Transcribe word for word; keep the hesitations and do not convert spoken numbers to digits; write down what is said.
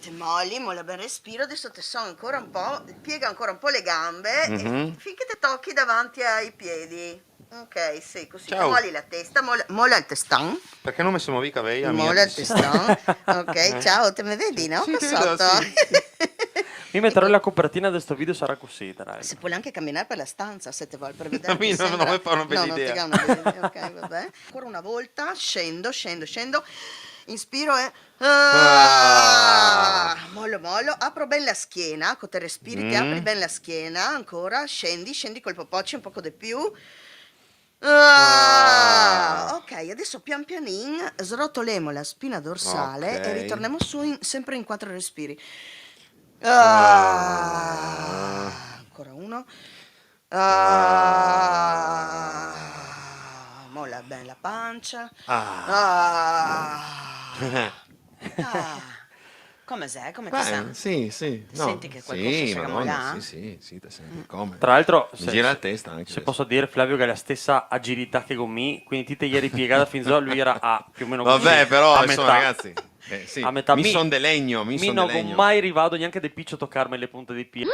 Te moli, mola ben respiro, deso te so ancora un po', piega ancora un po' le gambe, e finché te tochi davanti ai piedi. Ok, sì, così. Ciao. Te moli la testa, mola, mola el teston. Perché no me se movi i cavei? Mola el teston. Ok, ciao, te me vedi, no? Sì, qua soto. Mi metarò la copertina de sto video, sarà così, dai. Se pol anche caminar per la stanza, se te vol, per vedar. Mi no, no me fa una bela idea. No, no te ga una bela idea. Ok, va ben. Ancora una volta, scendo, scendo, scendo. Inspiro e Ah! Molo, molo. Apro ben la schiena, co te respiri te apri ben la schiena, ancora, scendi, scendi col popocio un poco de più. Ah! Ok, adeso pian pianin srotolemo la spina dorsale e ritornemo su in, sempre in quatro respiri. Ah! Ancora uno. Ah, mola ben la pancia. Ah. Ah. Come xe? Come te sta? Sì, sì. Te senti che qualcosa se ga molà? Sì, sì, sì, te senti come. Tra l'altro, mi gira la testa anche. Se poso dir, Flavio ga la stesa agilità che go mi, quindi ti te ieri piegada fin zo, lu iera a più o meno così. Vabbè, però, a insomma, metà. Ragazzi, eh, sì. A metà. Mi son de legno, mi son de legno. Mi no go mai rivà gnanca de picio tocarme le punte dei piedi.